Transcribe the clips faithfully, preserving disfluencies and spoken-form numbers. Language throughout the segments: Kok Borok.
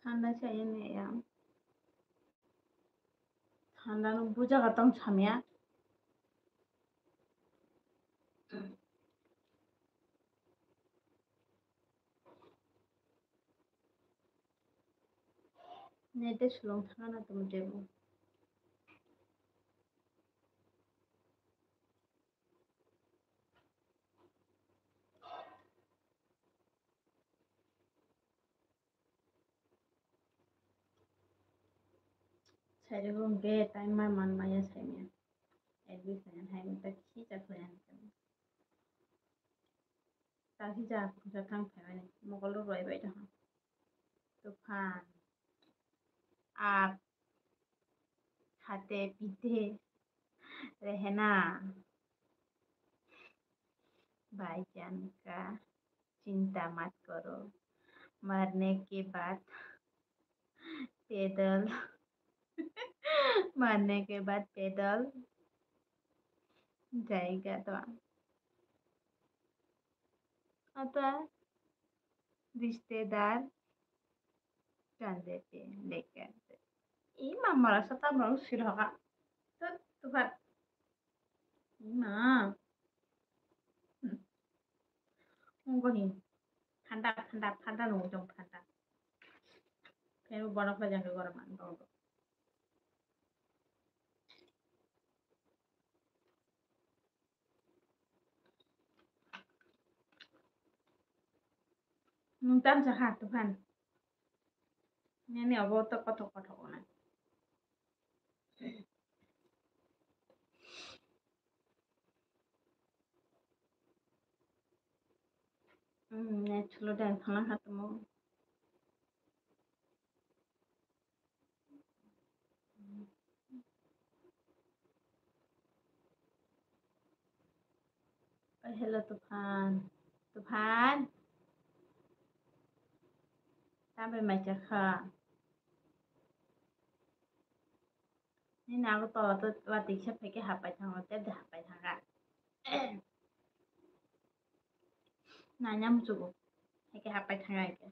Thanda se ayang ya. Thanda no bujaga tong samya. Nete sulung thangna tong jebo. Sairwkhe hwnkhe time ma man maya saimaya. Advice laina hai ta khija khlaiya. Ta khija khungsa thang phaimani mokol rok rwai bai tong. Tufan. Ap. Khate pite. Rehena. Bhaijan ka. चिंता मत करो, मरने के बाद पैदल, मरने के बाद पैदल जाएगा तो आता रिश्तेदार कंधे पे लेकर। Ima mora sa ta mora sir hoka. Tut, tufan. Ima. Ungkoni. Phanda, phanda, phanda nung jong phanda. Pheno bono khlai jang gora man dong. Nung tam sa ha tufan. Nini obo to kothok kothok onai. Hmm, net slow down thangna kha tamo. Oh, hello, Tufan. Tufan. Tambai mai chakha. Ni nago to, to watwi kisa phaikhe hapai thango, tei de hapai thanga. Nanya muchugo. Phaikhe hapai thanga ike.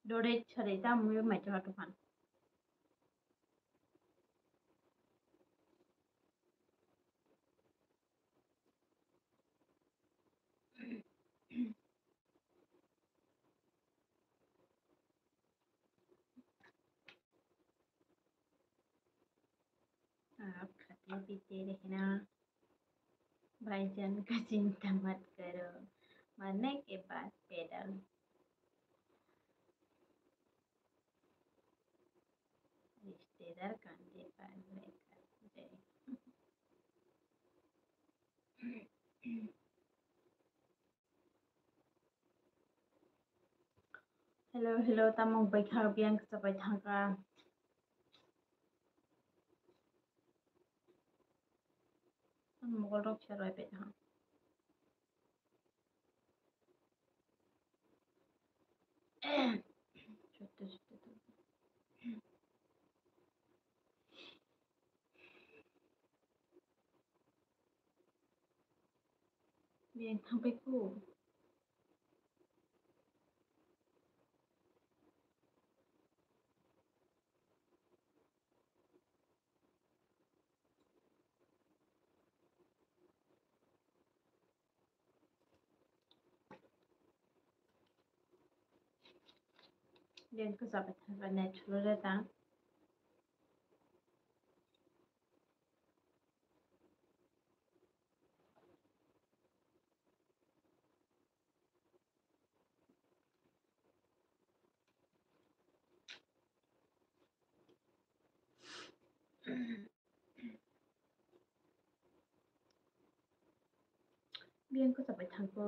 Dore chare ta mui mai chwa tufan. आप खाते पीते रहना, भाईजान का चिंता मत करो, मरने के बाद पैदल। रिश्तेदार कंधे पर लेकर जाए। Hello, hello, tamo bai kha, biyang kwchak bai thangkha. Ang mokol rok se roi bai thang. Chute, chute, chute. Biyang thangpai kho. Biyang kwchak bai thangkha net slow da ta. Biyang kwchak bai thangkho.